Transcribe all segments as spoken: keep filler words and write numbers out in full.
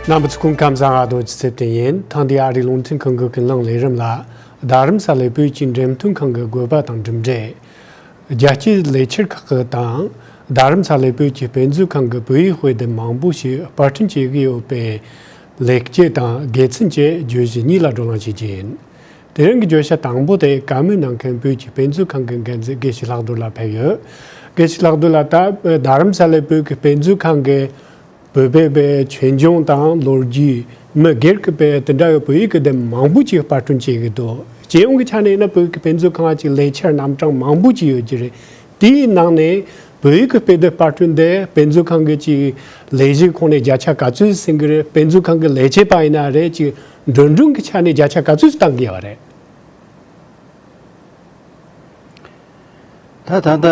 རྣམ་པ་ཚོ་སྐུ་ཁམས་བཟང་། ཨ་རྡོ་རྗེ་ཚེ་བརྟན་ཡིན། ཐེངས་འདིའི་ཨ་རིའི་རླུང་འཕྲིན་ཁང་གི་ཀུན་གླེང་ལས་རིམ་ལ། རྡ་རམ་ས་ལའི་བོད་ཀྱི་འགྲེམས་སྟོན་ཁང་གི་དགོས་པ་དང་གྲུབ་འབྲས། རྒྱལ་སྤྱིའི་ལས་འཆར་ཁག་གི་དང་། རྡ་རམ་ས་ལའི་བོད་ཀྱི་དཔེ་མཛོད་ཁང་གི་བོད་ཡིག་དཔེ་དེབ་མང་པོ་ཞིག་པར་སྐྲུན་བྱེད་ཀྱི་ཡོད་པའི་ལེགས་སྐྱེས་དང་དགེ་མཚན་བཅས་བརྗོད་གཞི་གཉིས་ལ་བགྲོ་གླེང་བྱེད་རྒྱུ་ཡིན། དེ་རིང་གི་བརྗོད་བྱ་དང་པོ་དེ་བཀའ་མོལ་གནང་མཁན་བོད་ཀྱི་དཔེ་མཛོད་ཁང་གི་འགན་འཛིན་དགེ་བཤེས་ལྷག་རྡོར་ལགས་ཕེབས་ཡོད། དགེ་བཤེས་ལྷག་རྡོར་ལགས། ད་རྡ་རམ་ས་ལའི་བོད་ཀྱི་དཔེ་མཛོད་ཁང་གི་བོད་པའི་པའི་ཆོས་འབྱུང་དང་ལོ་རྒྱུས། མི་སྒེར་གྱི་པའི་དེ་འདྲ་བའི་བོད་ཡིག་གི་དེབ་མང་པོ་ཅིག་པར་སྐྲུན་བྱེད་ཀྱི་འདུག་སྤྱི་ཡོངས་ཀྱི་ཆ་ནས་ཡིན་ན་བོད་ཀྱི་དཔེ་མཛོད་ཁང་ཅིག་ལས་འཆར་རྣམ་གྲངས་མང་པོ་ཅིག་ཡོད་ཀྱི་རེད། དེའི་ནང་ནས་བོད་ཡིག་གི་དཔེ་དེབ་པར་སྐྲུན་དེ་དཔེ་མཛོད་ཁང་གི་ཅིག་ལས་གཞིའི་ཁོངས་ནས་བརྒྱ་ཆ་ག་ཚོད་ཟིན་གྱི་རེད། དཔེ་མཛོད་ཁང་གི་ལས་བྱེད་པ་ཡིན་ན་རེད། ཅིག་འགྲོ་གྲོན་གྱི་ཆ་ནས་བརྒྱ་ཆ་ག་ཚོད་བཏང་གི་ཡོད་རེད། ད་ད་ལྟ་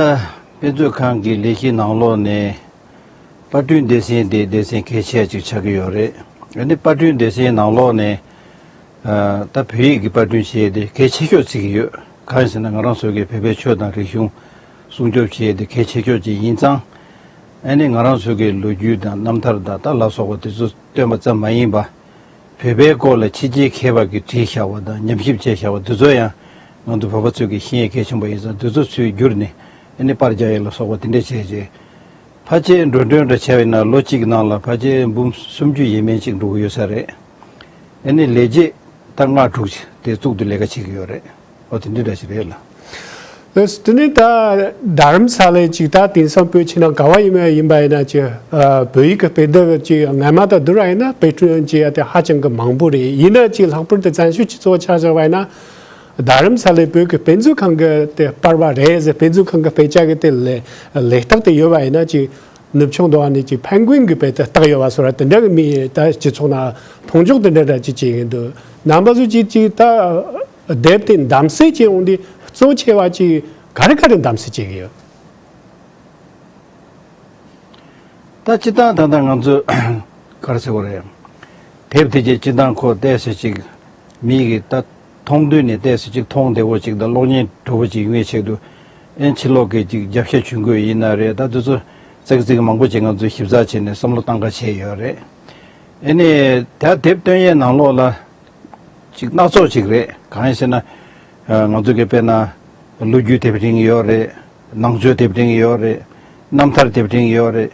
དཔེ་མཛོད་ཁང་གི་ལས་གཞི་ནང་ལོགས་ནས་པར་སྐྲུན་སྡེ་ཚན་དེ་སྡེ་ཚན་གལ་ཆེ་ཅིག་ཆགས་ཀྱི་ཡོད་རེད། ཨ་ནི་པར་སྐྲུན་སྡེ་ཚན་ནང་ལོགས་ནས་ཨ་ད་བོད་ཡིག་གི་པར་སྐྲུན་བྱས་ཏེ་གལ་ཆེ་ཤོས་བརྩི་གི་ཡོད། གང་ཡིན་ཟེར་ན་ང་རང་ཚོ་གི་བོད་པའི་ཆོས་དང་རིག་གཞུང་སྲུང་སྐྱོབ་བྱས་ཏེ་གལ་ཆེ་ཤོས་ཅིག་ཡིན་ཙང་། ཨ་ནི་ང་རང་ཚོ་གི་ལོ་རྒྱུས་དང་རྣམ་ཐར་དང་ད་ལ་སོགས་པ་དེ་ཚོ་སྟོན་པ་ཙམ་མ་ཡིན་པ། བོད་པའི་སྐོར་ལ་ཕྱི་རྒྱལ་མཁས་པ་གིས་བྲིས་བཞག་པ་དང་ཉམས་ཞིབ་བྱས་བཞག་པ་དེ་ཚོ་ཡང་ང་ཚོ་བོད་པ་ཚོས་ཀྱིས་ཤེས་ཡས་གལ་ཆེན་པོ་ཡིན་ཙང་། དེ་ཚོ་ཚུར་བསྒྱུར་ནས་ཨ་ནི་པར་རྒྱག་ཡས་ལ་སོགས་པ་དེ་འདྲས་བྱས་རྗེས། ཕལ་ཆེར་འགྲོ་གྲོན་འདྲ་བྱས་པ་ཡིན་ན་ལོ་གཅིག་ནང་ལ་ཕལ་ཆེར་འབུམ་སུམ་ཅུ་ཡས་མས་ཅིག་འགྲོ་གི་ཡོད་ས་རེད། ཨ་ནི་ལས་བྱེད་ད་ལྔ་དྲུག་ཅིག་དེ་བཙུགས་ཏེ་ལས་ཀ་བྱེད་ཀྱི་ཡོད་རེད། ཨོ་དེ་འདྲ་འདྲ་ཞིག་རེད་ལ། ལགས་སོ། དེ་ནས་ད་རྡ་རམ་ས་ལའི་ཅིག་ད་དེང་སང་བོད་ཕྱི་ནང་ག་བ་ཡིན་མ་ཡིན་པ་ཡིན་ན་ཅིག་ཨ་བོད་ཡིག་གི་དཔེ་དེབ་ཅིག་སྔ་མ་དང་བསྡུར་བ་ཡིན་ན་དཔེ་སྐྲུན་བྱེད་ཡ་དེ་ཧ་ཅང་གི་མང་པོ་རེད། ཡིན་ན་ཅིག་ལྷག་པར་དུ་བཙན་བྱོལ་སྤྱི་ཚོགས་ཆ་བཞག་པ་ཡིན་ན་རྡ་རམ་ས་ལའི་བོད་ཀྱི་དཔེ་མཛོད་ཁང་གི་དེ་པར་བ་རེད་ཟེར། དཔེ་མཛོད་ཁང་གི་དཔེ་ཆ་གི་དེ་ལས་ལས་རྟགས་དེ་ཡོད་པ་ཡིན་ན་ཅིག་ནུབ་ཕྱོགས་འདྲ་བ་ནས་ཅིག་ཕན་གུན་གྱི་དཔེ་དེ་རྟགས་ཡོད་པ་བཟོ་འདྲ་དེ་འདྲ་གི་མི་ད་སྤྱི་ཚོགས་ནང་མཐོང་ཕྱོགས་དེ་འདྲ་འདྲ་ཅིག་བྱེད་ཀྱི་འདུག་རྣམ་པ་ཚོ་ཅིག་ཅིག་ད། དེབ་དེ་གདམ་གསེས་བྱེད་ཡོང་དུས་གཙོ་ཆེ་བ་ཅིག་ག་རེ་ག་རེ་གདམ་གསེས་བྱེད་ཀྱི་ཡོད། ད་སྤྱིར་བཏང་ད་ལྟ་ང་ཚོས་ག་རེ་ཟེར་དགོས་རེད། དེབ་དེ་གྱད་སྤྱིར་བཏང་ཁོ་ཏོག་ཙམ་ཅིག་མི་གི་ད་མཐོང་ཐོས་ནས་ཏོག་ཙམ་ཅིག་མཐོང་བདེ་བོ་ཅིག་དང་གློག་བརྙན་བྲོ་བོ་ཅིག་ཡོང་ཡས་ཆེད་དུ། ཨེ་ཕྱི་ལོགས་ཀྱི་ཅིག་རྒྱབ་ཤ་ཇུས་འགོད་ཡིན་ན་རེད། ད་དེ་ཚོ་ཙག་ཙིག་མང་པོ་ཅིག་ང་ཚོས་ཞིབ་ཚགས་བྱས་ནས་བསམ་བློ་བཏང་ག་བྱས་ཡོད་རེད། ཨེ་ནས་ད་དེབ་སྟོན་ཡས་ནང་ལོགས་ལ། ཅིག་སྣ་ཚོགས་ཅིག་རེད། གང་ཡིན་ཟེར་ན། ང་ཚོ་གི་དཔེར་ན། ལོ་རྒྱུས་དེབ་ཕྲེང་ཡོད་རེད། ནང་ཆོས་དེབ་ཕྲེང་ཡོད་རེད། རྣམ་ཐར་དེབ་ཕྲེང་ཡོད་རེད།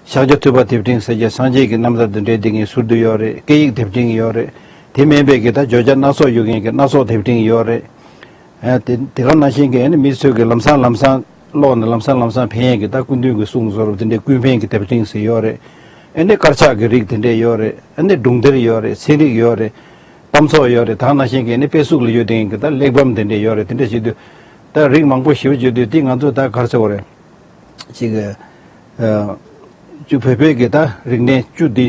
ཤཱཀྱ་ཐུབ་པ་དེབ་ཕྲེང་ཟེར་གྱི་སངས་རྒྱས་ཀྱི་རྣམ་ཐར་དེ་འདྲའི་དེ་ངའི་ཟུར་དུ་ཡོད་རེད། སྐད་ཡིག་དེབ་ཕྲེང་ཡོད་རེད། དེ་མིན་པའི་གི་ད་བརྗོད་བྱ་སྣ་ཚོགས་ཡོད་མཁན་གྱི་སྣ་ཚོགས་དེབ་ཕྲེང་ཡོད་རེད། ཨ་དེ་དེ་ག་ནང་བཞིན་གྱི་ཨ་ནི་མི་ཚོས་ཀྱི་ལམ་སང་ལམ་སང་ཀློག་ནས་ལམ་སང་ལམ་སང་ཕན་ཡས་ཀྱི་ད་སྐུ་མདུན་གྱི་གསུང་བཟོ་འདྲ་དེ་འདྲའི་ཀུན་ཕན་གྱི་དེབ་ཕྲེང་ཟེར་ཡོད་རེད། ཨ་ནི་དཀར་ཆག་གི་རིགས་དེ་འདྲས་ཡོད་རེད། ཨ་ནི་སྒྲུང་དེབ་ཡོད་རེད། ཚན་རིག་ཡོད་རེད། གཏམ་ཚོགས་ཡོད་རེད། ད་ག་ནང་བཞིན་གྱི་ཨ་ནི་དཔེ་གཟུགས་ལ་ཡོད་དེ་གི་ད་གླེགས་བམ་དེ་འདྲས་ཡོད་རེད། དེ་འདྲས་བྱེད་དུས་ད་རིགས་མང་པོ་ཞེ་པོ་བརྗོད་དུས་དེ་ང་ཚོ་ད་ག་རེ་ཟེར་དགོས་རེད། ཅིག་ཨ་ཅིག་བོད་པའི་གི་ད་རིག་གནས་བཅུད་འདི་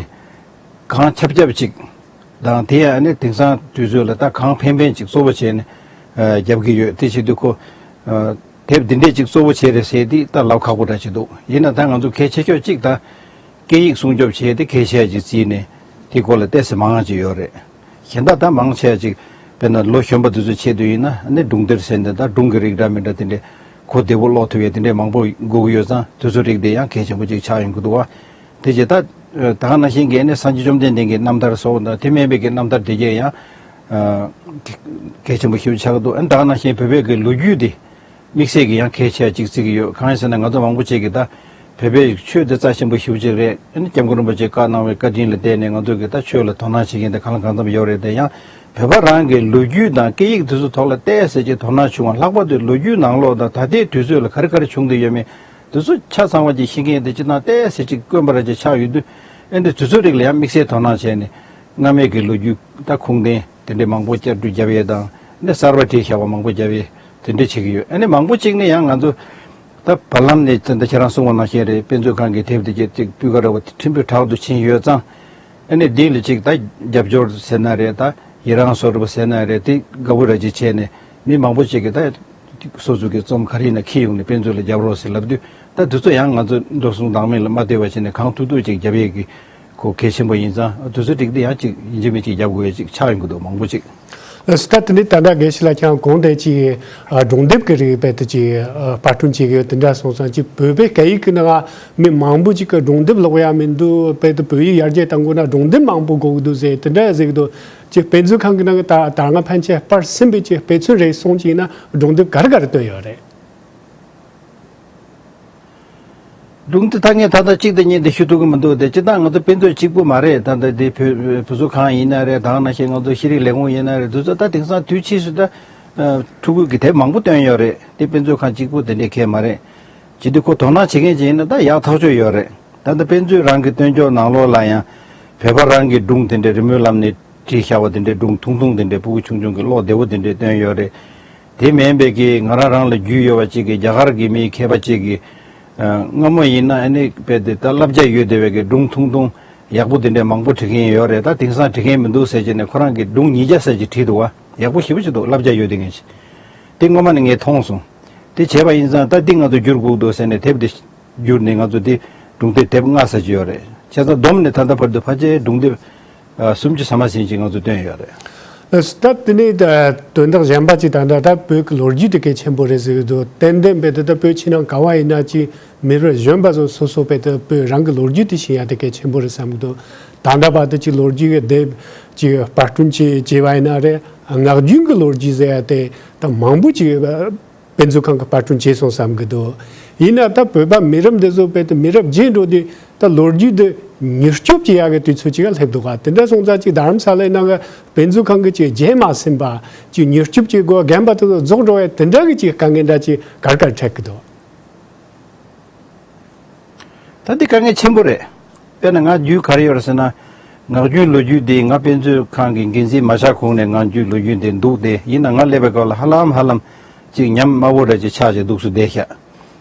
གང་ཁྱབ་ཁྱབ་ཅིག་དང་། དེ་ཡང་ནི་དེང་སང་དུས་ཚོད་ལ་ད་གང་ཕན་ཕན་ཅིག་གཙོ་བོ་བྱས་ནས་རྒྱབ་ཀྱི་ཡོད། དེ་བྱེད་དུས་ཁོ་དེབ་འདི་འདྲས་ཅིག་གཙོ་བོ་བྱས་རེད་ཟེར་དེ་ད་ལབ་ཁག་པོ་འདྲ་ཅིག་འདུག་ཡིན་ན་ད་ང་ཚོ་གལ་ཆེ་ཤོས་ཅིག་ད་སྐད་ཡིག་སྲུང་སྐྱོབ་བྱས་ཏེ་གལ་ཆེ་ཅིག་བརྩིས་ནས་དེ་སྐོར་ལ་ཏོག་ཙམ་མང་ང་ཅིག་ཡོད་རེད། གཞན་དག་ད་མང་ཆེ་བ་ཅིག་དཔེར་ན་ལོ་གཞོན་པ་དེ་ཚོའི་ཆེད་དུ་ཡིན་ན་ནི་སྒྲུང་དེབ་ཟེར་འདི་དང་སྒྲུང་གི་རིགས་འདྲ་མི་འདྲ་དེ་འདྲའི་གོ་བདེ་པོ་ཀློག་ཐུབ་ཡས་དེ་འདྲའི་མང་པོ་དགོས་ཀྱི་ཡོད་ཙང་དེ་ཚོའི་རིགས་དེ་ཡང་གལ་ཆེན་པོ་ཅིག་ཆགས་ཡོང་གི་འདུག་བ། དེ་རྗེས་ད་ད་ག་ནང་བཞིན་གྱི་ནི་སངས་རྒྱས་བཅོམ་ལྡན་འདས་ཀྱི་རྣམ་ཐར་སོགས་དང་དེ་མིན་པའི་གི་རྣམ་ཐར་དེ་གས་ཡང་གལ་ཆེན་པོ་ཞེ་པོ་ཆགས་ཀྱི་འདུག་ཨ་ནི་ད་ག་ནང་བཞིན་བོད་པའི་གི་ལོ་རྒྱུས་དེ། དམིགས་བསལ་གྱི་ཡང་གལ་ཆེ་བ་ཅིག་བརྩི་གི་ཡོད། གང་ཡིན་ཟེར་ན་ང་ཚོ་མང་པོ་ཅིག་གིས་ད་བོད་པའི་ཆོས་དེ་རྩ་ཆེན་པོ་ཞེ་པོ་ཅིག་རེད། ཨ་ནི་སྐྱབས་མགོན་རིན་པོ་ཆེས་བཀའ་གནང་བའི་བཀའ་དྲིན་ལ་བརྟེན་ནས་ང་ཚོ་གིས་ད་ཆོས་ལ་དོ་སྣང་བྱེད་མཁན་དེ་གང་ལ་གང་འཚམ་ཡོད་རེད་དེ། ཡང་བོད་པ་རང་གི་ལོ་རྒྱུས་དང་སྐད་ཡིག་དེ་ཚོ་ཐོག་ལ་ཏོག་ཙམ་ཅིག་དོ་སྣང་བྱུང་བ། ལྷག་པར་དུ་ལོ་རྒྱུས་ནང་ལོགས་དང་ད་ལྟའི་དུས་ཚོད་ལ་ག་རེ་ག་རེ་བྱུང་བསྡད་ཡོད་མེད་དེ་ཚོ་ཆ་ཚང་བ་ཅིག་ཤེས་མཁན་དེ་སྤྱིར་བཏང་ཏོག་ཙམ་ཅིག་དཀོན་པ་ར་ཅིག་ཆགས་ཡོད་དུས། ཨ་ནི་དེ་ཚོའི་རིགས་ལ་ཡང་དམིགས་བསལ་དོ་སྣང་བྱས་ནས་སྔ་མའི་གི་ལོ་རྒྱུས་ད་ཁུངས་ལྡན་དེ་འདྲའི་མང་པོ་བསྐྱར་བསྒྲགས་བརྒྱབ་ཡས་དང་། ཨ་ནི་གསར་པ་བྲིས་བཞག་པ་མང་པོ་བརྒྱབ་ཡས། དེ་འདྲ་བྱེད་ཀྱི་ཡོད། ཨ་ནི་མང་པོ་གཅིག་ནི་ཡང་ང་ཚོ་ད་བར་ལམ་ནས་ད་ལྟ་ཁྱེད་རང་གསུངས་པ་ནང་བཞིན་རེད། དཔེ་མཛོད་ཁང་གི་དེབ་དེ་གྱད་ཅིག་སྤུས་ཀ་ར་བ་ཕྲན་བུ་དྲག་ཏུ་ཕྱིན་ཡོད་ཙང་། ཨ་ནི་འདི་ལ་ཅིག་ད་རྒྱབ་སྐྱོར་ཟེར་ན་རེད། ད་ཡི་རང་བཟོ་འདྲ་བ་ཟེར་ན་རེད། དེ་དགའ་པོ་ར་ཅིག་བྱས་ནས་མི་མང་པོ་ཅིག་གིས་ད་སོ་སོ་གི་རྩོམ་ག་རེ་ཡིན་ན་འཁྱེར་ཡོང་ནས་དཔེ་མཛོད་ལ་རྒྱབ་རོགས་ཟེར་ལབ་དུས། ད་དེ་ཚོ་ཡང་ང་ཚོ་འགྲོ་སོང་བདག་མེད་ལ་མ་ལྟོས་པ་བྱས་ནས་གང་ཐུབ་ཐུབ་ཅིག་རྒྱབ་ཡས་ཀྱི་ཁོ་གལ་ཆེན་པོ་ཡིན་ཙང་། དེ་ཚོ་འགྲིག་དེ་ཡང་ཅིག་ཡིན་གཅིག་མིན་གཅིག་རྒྱབ་དགོས་ཡས་ཅིག་ཆགས་ཡོང་གི་འདུག་མང་པོ་ཅིག་ཨ་སི་ད་དེ་ནས་ད་ལྟ་དགེ་བཤེས་ལགས་ཁྱེད་རང་གོང་དེ་ཅིག་ཨ་སྒྲུང་དེབ་ཀྱི་རིགས་རྦད་དེ་ཅིག་ཨ་པར་སྐྲུན་བྱེད་ཀྱི་ཡོད་དེ་འདྲ་སོང་ཙང་ཅིག་བོད་པའི་སྐད་ཡིག་གི་ནང་མི་མང་པོ་ཅིག་གིས་སྒྲུང་དེབ་ཀློག་ཡ་མི་འདུག་རྦད་དེ་བོད་ཡིག་ཡར་རྒྱས་གཏང་དགོས་ན་སྒྲུང་དེབ་མང་པོ་དགོས་ཀྱི་འདུག་ཟེར་དེ་འདྲ་ཟེར་གྱི་འདུག་ཅིག་དཔེ་མཛོད་ཁང་གི་ནང་གི་ད་ད་སྔ་ཕན་ཆད་སྤར་ཟིན་པའི་ཅིག་དཔེ་མཚོན་རེ་ཟུང་ཅིག་ཡིན་ན་སྒྲུང་དེབ་ག་རེ་ག་རེ་བཏོན་ཡོད་རེད། སྒྲུང་དེ་ད་ངས་ད་ལྟ་གཅིག་དང་གཉིས་དེ་ཞུ་ཐུབ་ཀྱི་མི་འདུག་དེ་སྤྱིར་བཏང་ང་ཚོ་དཔེ་མཛོད་གཅིག་པུ་མ་རེད། ད་ལྟ་དེ་བོད་བུ་གསོ་ཁང་ཡིན་ན་རེད། ད་ག་ནང་བཞིན་ང་ཚོ་ཤེས་རིག་ལས་ཁུངས་ཡིན་ན་རེད། དེ་ཚོ་ད་དེང་སང་དུས་ཕྱིས་སུ་ད་ཕྲུ་གུ་གི་དེབ་མང་པོ་བཏོན་ཡོད་རེད། དེ་དཔེ་མཛོད་ཁང་གཅིག་པུ་དེ་འདྲས་གང་ཡང་མ་རེད། བྱེད་དུས་ཁོ་དོ་སྣང་བྱེད་མཁན་ཅིག་ཡིན་ན་ད་ཡག་ཐག་ཆོད་ཡོད་རེད། ད་ལྟ་དཔེ་མཛོད་རང་གི་སྟོན་ཕྱོགས་ནང་ལོགས་ལ་ཡང་བོད་པ་རང་གི་སྒྲུང་དེ་འདྲས་རི་མོའི་ལམ་ནས་བྲིས་བཞག་པ་དེ་འདྲས་སྒྲུང་ཐུང་ཐུང་དེ་འདྲས་ཕྲུ་གུ་ཆུང་ཆུང་གི་ཀློག་བདེ་བོ་དེ་འདྲས་བཏོན་ཡོད་རེད། དེ་མིན་པའི་གི་ང་རང་རང་ལ་རྒྱུས་ཡོད་པ་གཅིག་གིས་རྒྱ་གར་གྱི་མི་མཁས་པ་གཅིག་གིས་ཨ་སྔ་མོ་ཡིན་ན་ཨ་ནི་དཔེ་དེ་ད་བསླབ་བྱ་ཡོད་བསྡད་པའི་གི་སྒྲུང་ཐུང་ཐུང་ཡག་པོ་དེ་འདྲས་མང་པོ་བྲི་མཁན་ཡོད་རེད། ད་དེང་སང་བྲི་མཁན་མི་འདུག་ཟེར་གྱི་ནས་ཁོ་རང་གི་སྒྲུང་ཉིས་བརྒྱ་ཙམ་ཅིག་བྲིས་འདུག་བ། ཡག་པོ་ཞེ་པོ་ཅིག་འདུག་བསླབ་བྱ་ཡོད་བསྡད་མཁན་ཞིག་དེ་སྔོན་མ་ནས་ངས་མཐོང་སོང་། དེ་བྱས་པ་ཡིན་ཙང་ད་འདི་ང་ཚོ་བསྒྱུར་དགོས་འདུག་ཟེར་ནས་དེབ་དེ་བསྒྱུར་ནས་ང་ཚོ་དེ་སྒྲུང་དེབ་དེབ་ལྔ་ཙམ་ཅིག་ཡོད་རེད། བྱས་ཙང་བསྡོམས་ནས་ད་ལྟ་བར་དུ་ཕལ་ཆེར་སྒྲུང་དེབ་ཨ་སུམ་ཅུ་ཐམ་པ་ཟིན་ཅིག་ང་ཚོ་བཏོན་ཡོད་རེད། ཨ་ད་དེ་ནས་ད་དོན་དག་གཞན་པ་ཅིག་ད་ལྟ་ད་བོད་ཀྱི་ལོ་རྒྱུས་དེ་གལ་ཆེན་པོ་རེད་ཟེར་གྱི་འདུག་ཏན་ཏན་རྦད་དེ་ད་བོད་ཕྱི་ནང་ག་བ་ཡིན་ན་ཅིག་མི་རབས་གཞོན་པ་ཚོ་སོ་སོ་རྦད་དེ་བོད་རང་གི་ལོ་རྒྱུས་དེ་ཤེས་ཡ་དེ་གལ་ཆེན་པོ་རེད་བསམ་གྱི་འདུག་ད་ལྟ་བར་དུ་ཅིག་ལོ་རྒྱུས་ཀྱི་དེབ་ཅིག་པར་སྐྲུན་བྱས་བྱས་པ་ཡིན་ན་རེད། ངག་རྒྱུན་གྱི་ལོ་རྒྱུས་ཟེར་ཡ་དེ་ད་མང་པོ་ཅིག་དཔེ་མཛོད་ཁང་གིས་པར་སྐྲུན་བྱས་སོང་བསམ་གྱི་འདུག་ཡིན་ན་ད་བོད་པ་མི་རབས་འདི་ཚོ་རྦད་དེ་མི་རབས་རྗེས་འགྲོ་དུས་ད་ལོ་རྒྱུས་འདི་མྱུར་སྐྱོབ་བྱེད་ཡག་གི་དུས་ཚོད་ཅིག་ལ་སླེབས་འདུག་ག་དེ་འདྲ་སོང་ཙང་ཅིག་རྡ་རམ་ས་ལའི་ནང་གི་དཔེ་མཛོད་ཁང་གིས་ཅིག་བརྗེད་མ་ཟིན་པ་ཅིག་མྱུར་སྐྱོབ་བྱེད་དགོས། རྒན་པ་དེ་ཚོ་རྫོགས་འགྲོ་བའི་དེ་འདྲ་གི་ཅིག་དཀའ་ངལ་འདྲ་ཅིག་ག་རེ་ག་རེ་འཕྲད་ཀྱི་འདུག་ད་འདི་དཀའ་ངལ་ཆེན་པོ་རེད། དཔེར་ན་ང་རྒྱུས་ག་རེ་ཡོད་རེད་ཟེར་ན། ངག་རྒྱུན་ལོ་རྒྱུས་འདི་ང་དཔེ་མཛོད་ཁང་གི་འགན་འཛིན་མ་ཆགས་གོང་ནས་ངག་རྒྱུན་ལོ་རྒྱུས་འདི་འདུག་སྟེ་ཡིན་ན་ང་སླེབས་པའི་སྐབས་ལ་ཧ་ལམ་ཧ་ལམ་ཅིག་ཉམས་དམའ་བོ་འདྲ་ཅིག་ཆགས་ཅིག་འདུག་སུ་བསྡད་ཤག་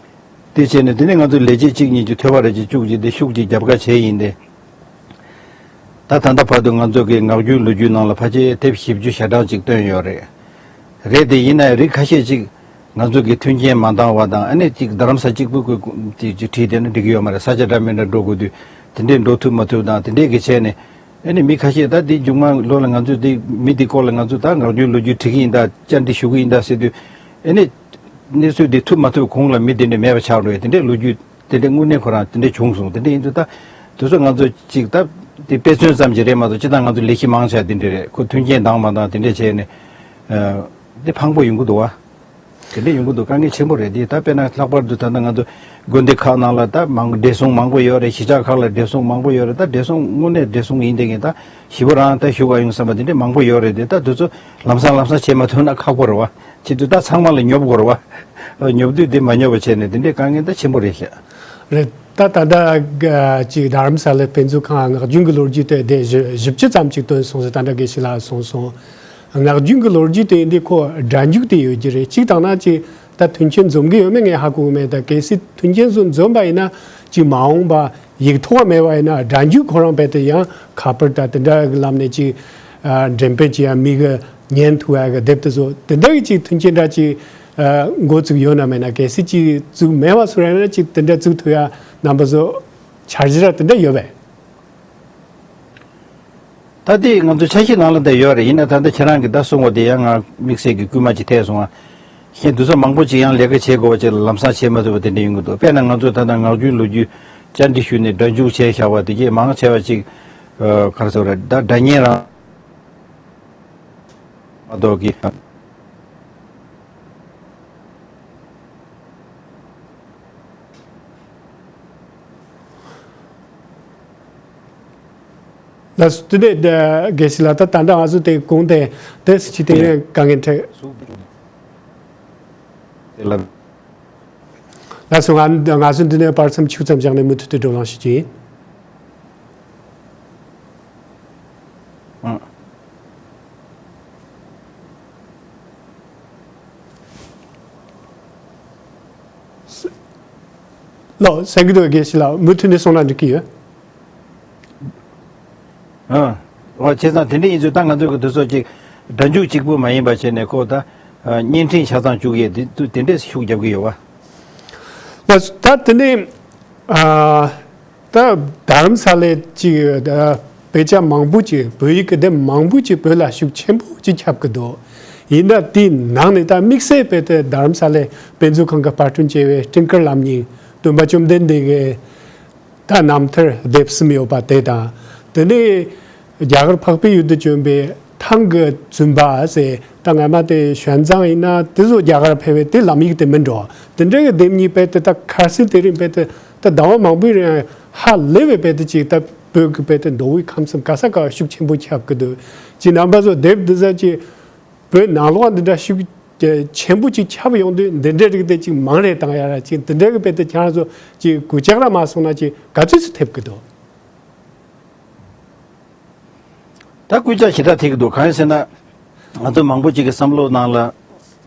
དེ་བྱས་ནས་དེ་ནས་ང་ཚོ་ལས་བྱེད་གཅིག་གཉིས་ཀྱིས་ཐོས་པ་རེ་ཅིག་བཅུག་ཅིག་དེ་ཤུགས་ཅིག་རྒྱབ་ཁ་བྱས་ཡིན་ཏེ། ད་ད་ལྟ་བར་དུ་ང་ཚོ་གི་ངག་རྒྱུན་ལོ་རྒྱུས་ནང་ལ་ཕལ་ཆེར་དེབ་བཞི་བཅུ་ཞེ་གྲངས་ཅིག་བཏོན་ཡོད་རེད། རེད་དེ་ཡིན་ན་རིགས་ཁ་ཤས་ཅིག་ང་ཚོ་གི་མཐུན་རྐྱེན་མ་འདང་བ་དང་ཨ་ནི་ཅིག་རྡ་རམ་ས་གཅིག་པུ་གི་ཅིག་ཅིག་བྲིས་བསྡད་ན་འགྲིག་གི་ཡོད་མ་རེད། ས་ཆ་འདྲ་མི་འདྲ་འགྲོ་དགོས་དུས་དེ་འདྲས་འགྲོ་ཐུབ་མ་ཐུབ་དང་དེ་འདྲས་ཀྱི་བྱས་ནས་ཨ་ནི་མི་ཁ་ཤས་ད་དེ་མཇུག་མ་ལོ་ལ་ང་ཚོས་དེ་མི་དེ་སྐོར་ལ་ང་ཚོ་ད་ངག་རྒྱུན་ལོ་རྒྱུས་བྲིས་ཀྱི་ཡིན་ད་བཅར་འདྲི་ཞུ་གི་ཡིན་ད་ཟེར་དུས་ཨ་ནི་གནས་ཚུལ་དེ་ཐུབ་མ་ཐུབ་གོང་ལ་མི་དེ་འདྲས་མེད་པ་ཆགས་འགྲོ་ཡ་དེ་འདྲས་ལོ་རྒྱུས། དེ་འདྲའི་དངོས་གནས་ཁོ་རང་དེ་འདྲ་བྱུང་སོང་། དེ་འདྲ་ཡིན་དུས་ད་དེ་ཚོ་ང་ཚོ་ཅིག་ད་དེ་དཔེ་མཚོན་ཙམ་ཅིག་རེད་མ་གཏོགས་སྤྱིར་བཏང་ང་ཚོ་ལས་གཞི་མང་ཆེ་བ་དེ་འདྲ་རེད། ཁོ་མཐུན་རྐྱེན་འདང་མ་འདང་དེ་འདྲ་བྱས་ནས་ཨ་དེ་ཕངས་པོ་ཡོང་གི་འདུག་བ། དེ་འདྲ་ཡོང་གི་འདུག་དཀའ་ངལ་ཆེན་པོ་རེད། དེ་ད་དཔེར་ན་ལྷག་པར་དུ་ད་ལྟ་ང་ཚོ་དགོན་སྡེ་ཁག་ནང་ལ་ད་མང་བགྲེས་སོང་མང་པོ་ཡོད་རེད། གཞིས་ཆགས་ཁག་ལ་བགྲེས་སོང་མང་པོ་ཡོད་རེད། ད་བགྲེས་སོང་དངོས་གནས་བགྲེས་སོང་ཡིན་དེ་ངས་ད་ཞི་བ་རང་ད་བཞུགས་ག་ཡོང་བསམ་པ་དེ་འདྲ་མང་པོ་ཡོད་རེད། དེ་ད་དེ་ཚོ་ལམ་སང་ལམ་སང་བྱེད་མ་ཐུབ་ན་ཁག་པོ་རེད་བ། བྱེད་དུས་ད་ཚང་མ་ལ་ཉོབ་དགོས་རེད་བ། ཉོབ་དུས་དེ་མ་ཉོབ་པ་བྱས་ནས་དེ་འདྲའི་དཀའ་ངལ་ད་ཆེན་པོ་རེད་ཤག་རེད། ད་ད་ལྟ་ཅིག་རྡ་རམ་ས་ལའི་དཔེ་མཛོད་ཁང་ངག་རྒྱུན་གྱི་ལོ་རྒྱུས་དེ་དེ་བཞི་བཅུ་ཙམ་ཅིག་བཏོན་སོང་ཟེར་ད་ལྟ་དགེ་བཤེས་ལགས་གསུངས་སོང་། ངག་རྒྱུན་གྱི་ལོ་རྒྱུས་དེ་འདི་ཁོ་སྒྲ་འཇུག་དེ་ཡོད་ཀྱི་རེད། གཅིག་དང་ན་ཅིག་ད་མཐུན་རྐྱེན་འཛོམས་ཀྱི་ཡོད་མེད་ངས་ཧ་གོ་གི་མེད། ད་གལ་སྲིད་མཐུན་རྐྱེན་ཚོ་འཛོམས་པ་ཡིན་ན་ཅིག་མ་འོངས་པ་ཡིག་ཐོག་མེད་པ་ཡིན་ན་སྒྲ་འཇུག་ཁོ་རང་རྦད་དེ་ཡང་ཁ་པར་ད་དེ་འདྲ་གི་ལམ་ནས་ཅིག་འགྲེམས་སྤེལ་བྱེད་ཡ་མི་གི་ཉན་ཐུབ་ཡ་གི་དེབ་དེ་ཚོ་དེ་འདྲ་གི་ཅིག་མཐུན་རྐྱེན་འདྲ་ཅིག་འགོ་བཙུགས་ཡོད་ན་མེད་ན། གལ་སྲིད་ཅིག་བཙུགས་མེད་པ་སོང་ཡ་ན་ཅིག་དེ་འདྲ་བཙུགས་ཐུབ་ཡ་རྣམ་པ་ཚོ་འཆར་གཞི་ར་དེ་འདྲ་ཡོད་པས། ད་ལྟའི་ང་ཚོ་འཆར་གཞི་ནང་ལ་འདི་ཡོད་རེད། ཡིན་ན་ད་ལྟ་ཁྱེད་རང་གིས་ད་གསུངས་པ་དེ་ཡང་ང་དམིགས་བསལ་གྱི་སྐུལ་མ་ཅིག་ཐེབས་སོང་ང་། གཞན་དུས་ཚོད་མང་པོ་ཅིག་ཡང་ལས་ཀ་བྱེད་དགོས་པ་ཅིག་ལ་ལམ་སང་བྱེད་མ་ཐུབ་པ་དེ་འདྲ་ཡོང་གི་འདུག་དཔེར་ན་ང་ཚོ་ད་ལྟ་ངག་རྒྱུན་ལོ་རྒྱུས་བཅར་འདྲི་ཞུས་ནས་སྒྲ་འཇུག་བྱས་བཞག་པ་དེ་གས་མང་ཆེ་བ་ཅིག་ག་རེ་ཟེར་བ་རེད། ད་སྒྲ་སྙན་རང་མ་གཏོགས་ཀྱི། ལགས་སོ། དེ་ནས་དགེ་བཤེས་ལགས་ད་ད་ལྟ་ང་ཚོ་དེ་གོང་དེ་དེ་སི་ཅི་དེ་ནས་དཀའ་ངལ་འཕྲད། དེ་ལ། ལགས་སོ། ང་ང་ཚོ་འདི་ནས་བར་མཚམས་ཆུ་ཙམ་བཞག་ནས་མུ་མཐུད་དུ་བགྲོ་གླེང་ཞུ་རྒྱུ་ཡིན། ཨང་། ལགས་སོ། གསན་གྱི་འདུག་དགེ་བཤེས་ལགས། མུ་མཐུད་ནས་གསུངས་ན་འགྲིག་གི་ཡོད། ཨ། འོ་བྱས་ཙང་དེ་འདྲ་ཡིན་ཚུལ་ད་ང་ཚོ་གི་དུས་ཚོད་ཅིག་སྒྲ་འཇུག་གཅིག་པུ་མ་ཡིན་པ་བྱས་ནས་ཁོ་ད་བརྙན་འཕྲིན་ཆ་ཚང་བཅུག་ཡས་དེ་དེ་འདྲས་ཤུགས་རྒྱབ་ཀྱི་ཡོད་པ། ལགས་སོ། ད་དེ་ནས་ཨ། ད་རྡ་རམ་ས་ལའི་ཅིག་ཨ། དཔེ་ཆ་མང་པོ་ཅིག་བོད་ཡིག་གི་དེབ་མང་པོ་ཅིག་བོད་ལ་ཤུགས་ཆེན་པོ་ཅིག་ཁྱབ་ཀྱི་འདུག་ཡིན་ན་དེའི་ནང་ནས་ད་དམིགས་བསལ་དཔེ་དེ་རྡ་རམ་ས་ལའི་དཔེ་མཛོད་ཁང་གི་པར་སྐྲུན་བྱས་པའི་སྤྲིན་དཀར་ལམ་རྙིང་སྟོན་པ་བཅོམ་ལྡན་འདས་ཀྱི་ད་རྣམ་ཐར་དེབ་གསུམ་ཡོད་པ་དེ་དང་། དེ་ནས་རྒྱ་གར་འཕགས་པའི་ཡུལ་དུ་བྱོན་པའི་ཐང་གི་བཙུན་པ་ཟེར། ད་སྔ་མ་དེ་ཞོན་ཙང་ཡིན་ན་དེ་ཚོ་རྒྱ་གར་ཕེབས་པའི་དེ་ལམ་ཡིག་དེ་མིན་འགྲོ། དེ་འདྲ་གི་དེབ་གཉིས་དཔེ་དེ་ད་ཁར་སང་དེ་རིང་དཔེ་དེ་ད་ཟླ་བ་མང་པོའི་རིང་ཧ་ལས་པའི་དཔེ་དེ་ཅིག་ད་བོད་ཀྱི་དཔེ་དེ་མདོ་དབུས་ཁམས་གསུམ་ག་ས་ག་ཤུགས་ཆེན་པོ་ཁྱབ་ཀྱི་འདུག་ཅིག་རྣམ་པ་ཚོ་དེབ་འདི་ཚོ་ཅིག་བོད་ནང་ལོགས་འདི་འདྲ་ཤུགས་ཆེན་པོ་ཅིག་ཁྱབ་ཡོང་དུས་འདི་འདྲའི་རིགས་དེ་ཅིག་མང་རེ་བཏང་ཡ་ར་ཅིག་འདི་འདྲའི་གི་དཔེ་དེ་ཁྱེད་རང་ཚོ་ཅིག་གུས་ལྕག་ར་མ་སོང་ན་ཅིག་ག་ཚོད་སུ་ཐེབས་ཀྱི་འདུག་ད་སྐུལ་ལྕག་ཞེ་དྲག་ཐེབས་ཀྱི་འདུག་གང་ཡིན་ཟེར་ན། ང་ཚོ་མང་པོ་ཅིག་གི་བསམ་བློ་ནང་ལ་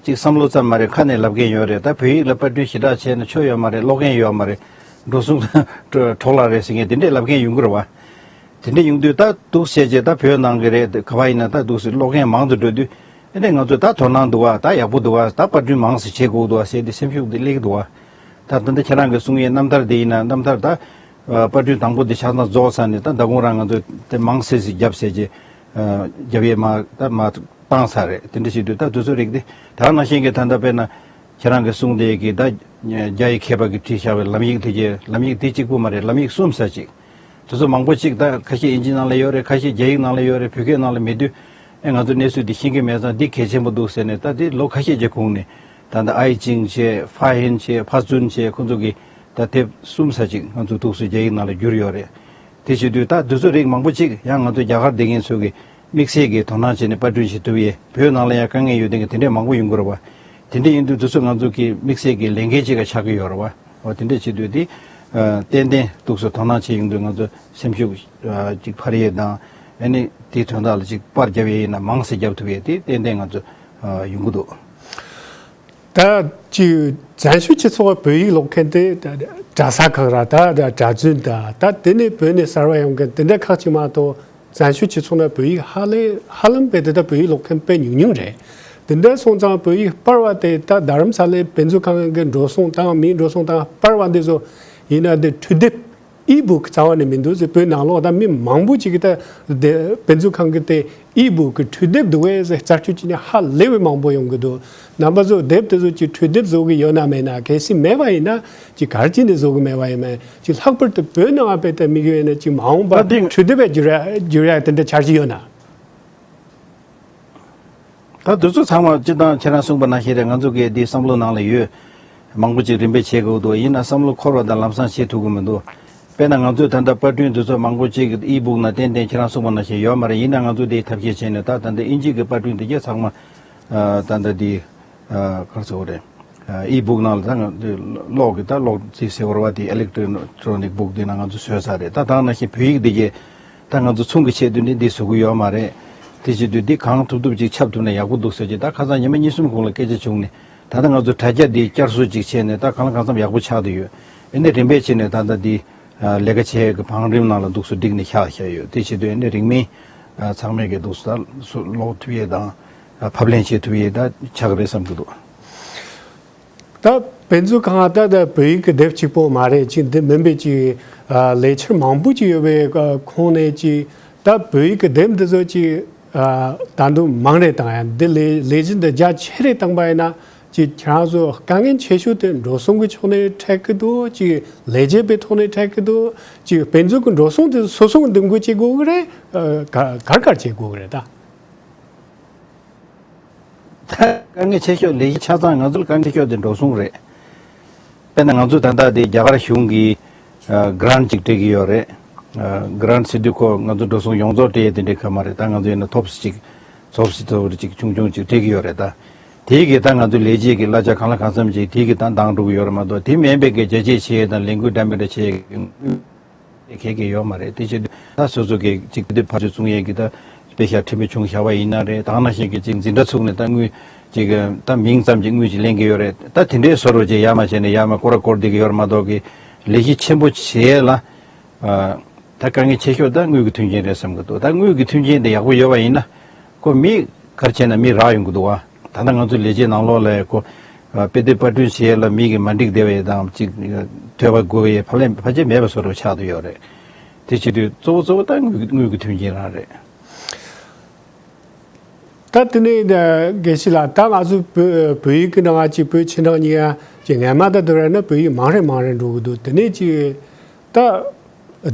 ཅིག་བསམ་བློ་ཙམ་མ་རེད། ཁ་ནས་ལབ་མཁན་ཡོད་རེད། ད་བོད་ཡིག་ལ་པར་སྐྲུན་ཞེ་དྲག་བྱས་ན་ཆོ་ཡོད་མ་རེད། ཀློག་མཁན་ཡོད་མ་རེད། འགྲོ་སོང་འཕྲོ་བརླག་རེད་ཟེར་མཁན་དེ་འདྲས་ལབ་མཁན་ཡོང་གི་རེད་བ། དེ་འདྲས་ཡོང་དུས་ད་འདུག་བྱས་རྗེས་ད་བོད་ནང་གི་རེད། ག་བ་ཡིན་ན་ད་འདུག་སེ་ཀློག་མཁན་མང་དུ་འགྲོ་དུས། ཨེ་ནས་ང་ཚོས་ད་དོ་སྣང་འདུག་བ། ད་ཡག་པོ་འདུག་བ། ད་པར་སྐྲུན་མང་ཙམ་བྱེད་དགོས་འདུག་བ་ཟེར་ཏེ་སེམས་ཤུགས་འདི་སླེབས་ཀྱི་འདུག་བ། ད་ད་ལྟ་ཁྱེད་རང་གིས་གསུང་ཡས་རྣམ་ཐར་འདི་ཡིན་ན། རྣམ་ཐར་ད་ཨ་པར་སྐྲུན་དང་པོ་འདི་ཆ་ཚང་རྫོགས་ཚར་ནས། ད་ད་དགོང་རང་ང་ཚོས་དེ་མང་ཙམ་ཞིག་བརྒྱབ་ཟེར་གྱི་ཨ་བརྒྱབ་ཡས་མ་ད་མ་བཏང་ཚར་རེད། དེ་འདྲ་བྱེད་དུས་ད་དུས་ཚོད་རིགས་དེ་ད་ག་ནང་བཞིན་གྱི་ད་ལྟ་དཔེར་ན་ཁྱེད་རང་གིས་གསུང་དེ་གི་ད་རྒྱ་ཡི་མཁས་པ་གིས་བྲིས་བཞག་པའི་ལམ་ཡིག་དེ་གྱི་ལམ་ཡིག་དེ་གཅིག་པུ་མ་རེད། ལམ་ཡིག་གསུམ་ཙམ་ཅིག་དེ་ཚོ་མང་པོ་ཅིག་ད་ཁ་ཤས་ཨིན་ཇི་ནང་ལ་ཡོད་རེད། ཁ་ཤས་རྒྱ་ཡིག་ནང་ལ་ཡོད་རེད། བོད་སྐད་ནང་ལ་མེད་དུས། ཨེ་ང་ཚོ་གནས་ཚུལ་འདི་ཤེས་ཀྱི་མེད་ཙང་འདི་གལ་ཆེན་པོ་འདུག་ཟེར་ནས། ད་འདི་ལོ་ཁ་ཤས་ཀྱི་གོང་ནས་ད་ལྟ་ཨའི་ཅིང་བྱས། ཧྥ་ཧིན་བྱས། ཧྥ་ཙུན་བྱས། ཁོ་ཚོ་གིས་ད་དེབ་གསུམ་ཙམ་ཅིག་ང་ཚོ་ཐུགས་སུ་རྒྱ་ཡིག་ནང་ལ་བསྒྱུར་ཡོད་རེད། དེ་བྱེད་དུས་ད་འདི་ཚོ་རིགས་མང་པོ་ཅིག་ཡང་ང་ཚོ་རྒྱ་གར་བསྡད་མཁན་ཚོ་གིས་དམིགས་བསལ་གྱི་དོ་སྣང་བྱས་ནས་པར་སྐྲུན་བྱེད་ཐུབ་ཡས། བོད་ནང་ལ་ཡང་དཀའ་ངལ་ཡོད་མཁན་གྱི་དེ་འདྲས་མང་པོ་ཡོང་གི་རེད་བ། དེ་འདྲས་ཡིན་དུས་འདི་ཚོ་ང་ཚོ་གི་དམིགས་བསལ་གྱི་ལས་འགན་ཅིག་ག་ཆགས་ཀྱི་ཡོད་རེད་བ། འོ་དེ་འདྲས་བྱེད་དུས་དེ་ཨ་ཏན་ཏན་ཐུགས་སུ་དོ་སྣང་བྱེད་ཡོང་དུས་ང་ཚོ་སེམས་ཤུགས་ཨ་ཅིག་འཕར་ཡས་དང་། ཨ་ནི་དེའི་དོན་དག་ལ་ཅིག་པར་རྒྱབ་ཡས་ཡིན་ན་མང་ཙམ་རྒྱབ་ཐུབ་ཡས་དེ་ཏན་ཏན་ང་ཚོ་ཨ་ཡོང་གི་འདུག་ད་ཅིག་བཙན་བྱོལ་སྤྱི་ཚོགས་བོད་ཡིག་ཀློག་མཁན་དེ་གྲྭ་ས་ཁག་ར་ད་གྲྭ་བཙུན་དང་། ད་དེ་ནས་བོད་ནས་གསར་བ་ཡོང་མཁན་དེ་འདྲ་ཁག་ཅིག་མ་གཏོགས། བཙན་བྱོལ་སྤྱི་ཚོགས་ནང་བོད་ཡིག་ཧ་ལས་ཧ་ལམ་དཔེ་དེ་ད་བོད་ཡིག་ཀློག་མཁན་དཔེ་ཉུང་ཉུང་རེད། དེ་འདྲ་སོང་ཙང་བོད་ཡིག་པར་བ་དེ་ད་རྡ་རམ་ས་ལའི་དཔེ་མཛོད་ཁང་གི་འགྲོ་སོང་དང་། མིའི་འགྲོ་སོང་དང་། པར་བ་འདི་ཚོ་ཡིན་ན་དེ་འཕྲུལ་དེབ་ཨི་བུག་རྩ་བ་ནས་མི་འདུག་ཟེར། བོད་ནང་ལོགས་ད་མི་མང་པོ་ཅིག་གིས་ད་དེ་དཔེ་མཛོད་ཁང་གི་དེ་ཨི་བུག་གི་འཕྲུལ་དེབ་འདུག་གས་ཟེར། རྩད་གཅོད་བྱས་ནས་ཧ་ལས་པའི་མང་པོ་ཡོང་གི་འདུག་རྣམ་པ་ཚོ་དེབ་དེ་ཚོ་ཅིག་འཕྲུལ་དེབ་བཟོ་གི་ཡོད་ན་མེད་ན། གལ་སྲིད་མེད་པ་ཡིན་ན་ཅིག་ག་རེ་བྱས་ནས་བཟོ་གི་མེད་པ་ཡིན་མིན། ཅིག་ལྷག་པར་དུ་བོད་ནང་དཔེ་དེབ་མི་དགོས་ན་ཅིག་མ་འོངས་པ་ད་དེ་འཕྲུལ་དེབ་བསྒྱུར་ཡ་བསྒྱུར་ཡ་དེ་འདྲ་འཆར་གཞི་ཡོད་ན། ད་དེ་ཚོ་ཚང་མ་སྤྱིར་བཏང་ཁྱེད་རང་གསུངས་པ་ནང་བཞིན་རེད། ང་ཚོ་གིས་འདི་བསམ་བློ་ནང་ལ་ཡོད། མང་པོ་ཅིག་རིམ་པས་བྱེད་དགོས་འདུག་ཡིན་ན་བསམ་བློ་འཁོར་བ་དང་ལམ་སང་བྱེད་ཐུབ་ཀྱི་མི་འདུག་དཔེར་ན་ང་ཚོས་ད་ལྟ་པར་སྐྲུན་དེ་ཚོ་མང་པོ་ཅིག་ཨི་བུག་ནང་ཏན་ཏན་ཁྱེད་རང་གསུངས་པ་ནང་བཞིན་ཡོད་མ་རེད། ཡིན་ན་ང་ཚོ་དེའི་ཐབས་ཤེས་བྱས་ནས་ད་ད་ལྟ་ཨིན་ཇི་གི་པར་སྐྲུན་དེ་གས་ཚང་མ་ཨ་ད་ལྟ་འདི་ཨ་ག་རེ་ཟེར་དགོས་རེད། ཨ་ཨི་བུག་ནང་ལ་ད་ང་ཚོས་ཀློག་གི་ད་ཀློག་རྩིས་ཟེར་བ་དེ་ཨི་ལེག་ཊོ་ནིག་བུག་དེ་ནང་ང་ཚོས་བཟོས་ཚར་རེད། ད་ད་ནང་བཞིན་བོད་ཡིག་དེ་གས་ད་ང་ཚོ་ཚོང་གི་ཆེད་དུ་ནི་འདི་བཟོ་གི་ཡོད་མ་རེད། དེ་བྱེད་དུས་འདི་གང་ཐུབ་ཐུབ་ཅིག་ཁྱབ་ཐུབ་ན་ཡག་པོ་འདུག་ཟེར་གྱི། ད་ཁ་སང་ཉི་མ་གཉིས་གསུམ་གོང་ལ་སྐད་ཆ་བྱུང་ནས། ད་ལྟ་ང་ཚོ་དྲ་རྒྱ་འདི་བསྐྱར་གསོ་ཅིག་བྱས་ནས་ད་གང་ལ་གང་འཚམ་ཡག་པོ་ཆགས་བསྡད་ཡོད། ཨེ་ནས་རིམ་པས་བྱས་ནས་ད་ལྟ་འདི་ཨ་ལས་ཀ་བྱེད་ཡས་ཀྱི་བང་རིམ་ནང་ལ་འདུག་སེ་བསྒྲིགས་ནས་བཞག་བཞག་ཡོད། དེ་བྱེད་དུས་ཨེ་ནས་རིང་མིན་ཨ་ཚང་མས་ཀྱི་འདུག་སེ་ད་སུ་ཀློག་ཐུབ་ཡས་དང་ཨ་ཕབ་ལེན་བྱེད་ཐུབ་ཡས་ད་ཆགས་ཀྱི་རེད་བསམ་གྱི་འདུག་ད་དཔེ་མཛོད་ཁང་ད་ད་བོད་ཡིག་གི་དེབ་གཅིག་པོ་མ་རེད། ཅིག་འདི་མིན་པའི་ཅིག་ཨ་ལས་འཆར་མང་པོ་ཅིག་ཡོད་པའི་ཁོངས་ནས་ཅིག་ད་བོད་ཡིག་གི་དེབ་འདི་ཚོ་ཅིག་ཨ་ད་དུང་མང་རེ་བཏང་ཡ། འདི་ལས་ལས་གཞི་འདི་རྒྱ་ཆེ་རེ་བཏང་པ་ཡིན་ན། ཅིག་ཁྱེད་རང་ཚོ་དཀའ་ངལ་ཆེ་ཤོས་དེ་འགྲོ་སོང་གི་ཕྱོགས་ནས་འཕྲད་ཀྱི་འདུག་ཅིག་ལས་བྱེད་པའི་ཐོག་ནས་འཕྲད་ཀྱི་འདུག་ཅིག་དཔེ་མཛོད་ཀྱི་འགྲོ་སོང་དེ་སོ་སོ་གིས་འདེམས་བསྐོ་བྱེད་དགོས་ཀྱི་རེད། ཨ་ག་ག་རེ་ག་རེ་བྱེད་དགོས་ཀྱི་རེད་ད། ད་དཀའ་ངལ་ཆེ་ཤོས་ལས་གཞི་ཆ་ཚང་ང་ཚོ་ལ་དཀའ་ངལ་ཆེ་ཤོས་དེ་འགྲོ་སོང་རེད། དཔེར་ན་ང་ཚོ་ད་ལྟ་དེ་རྒྱ་གར་གཞུང་གིས་ཨ་གྷི་རན་ཊི་ཅིག་སྤྲད་ཀྱི་ཡོད་རེད། ཨ་གྷི་རན་ཊི་ཟེར་དུས་ཁོ་ང་ཚོ་འགྲོ་སོང་ཡོངས་རྫོགས་སྤྲད་ཡས་དེ་འདྲའི་ཁ་མ་རེད། ད་ང་ཚོ་ཡིན་ན་ཐོབ་ཙམ་ཅིག་ཐོབ་ཙམ་ཐོབ་ཙམ་ཅིག་ཆུང་ཆུང་ཅིག་སྤྲད་ཀྱི་ཡོད་རེད། ད་དེའི་གི་ད་ང་ཚོ་ལས་བྱེད་ཀྱི་གླ་ཆ་གང་ལ་གང་འཚམ་ཅིག་དེའི་གི་ད་འདང་འགྲོ་གི་ཡོད་རེད་མ་གཏོགས། དེ་མིན་པའི་གི་རྒྱ་སྐྱེད་བྱེད་ཡས་དང་ལས་འགུལ་འདྲ་མི་འདྲ་བྱེད་ཡས་གལ་གལ་ཡོད་མ་རེད། དེ་བྱེད་དུས་ད་སོ་སོ་གི་ཅིག་དེ་ཕར་ཚུར་བཙུགས་ཡས་ཀྱི་ད་དཔེ་ཤག་ཁྲིམས་དཔོན་ཆུང་བཞག་པ་ཡིན་ན་རེད། ད་ནང་བཞིན་གྱི་ཅིག་འཛིན་གྲྭ་ཚུགས་ནས་ད་དངུལ་ཅིག་ད་མིང་ཙམ་གྱི་དངུལ་ཅིག་ལེན་གྱི་ཡོད་རེད། ད་དེ་འདྲའི་བཟོ་འདྲ་ཅིག་ཡར་མར་བྱས་ནས་ཡར་མར་སྐོར་ར་སྐོར་བསྡད་ཀྱི་ཡོད་རེད་མ་གཏོགས་གི་ལས་གཞི་ཆེན་པོ་བྱེད་ཡས་ལ་ཨ་ད་དཀའ་ངལ་ཆེ་ཤོས་ད་དངུལ་གྱི་མཐུན་རྐྱེན་རེད་བསམ་གྱི་འདུག་ད་དངུལ་གྱི་མཐུན་རྐྱེན་དེ་ཡག་པོ་ཡོད་པ་ཡིན་ན་ཁོ་མི་ག་རེ་བྱས་ན་མི་རག་ཡོང་གི་འདུག་བ། ད་ལྟ་ང་ཚོའི་ལས་བྱེད་ནང་ལོགས་ལ་ཁོ་ཨ་དཔེ་དེབ་པར་སྐྲུན་བྱེད་ཡས་ལ་མི་གི་མ་འགྲིག་བསྡད་པ་ཡས་དང་ཅིག་ཐོས་པ་དགོས་པ་ཡས་ཕལ་ཕལ་ཆེར་མེད་པ་བཟོ་འདྲ་ཆགས་བསྡད་ཡོད་རེད། དེ་བྱེད་དུས་གཙོ་བོ་གཙོ་བོ་ད་དངུལ་དངུལ་གྱི་མཐུན་རྐྱེན་རང་རེད། ད་དེ་ནས་དགེ་བཤེས་ལགས། ད་ང་ཚོ་བོད་བོད་ཡིག་གི་ནང་ཅིག་བོད་ཕྱི་ནང་གཉིས་ཀ་ཅིག་སྔ་མ་དང་བསྡུར་བ་ཡིན་ན་བོད་ཡིག་མང་རེ་མང་རེ་འགྲོ་གི་འདུག་དེ་ནས་ཅིག་ད་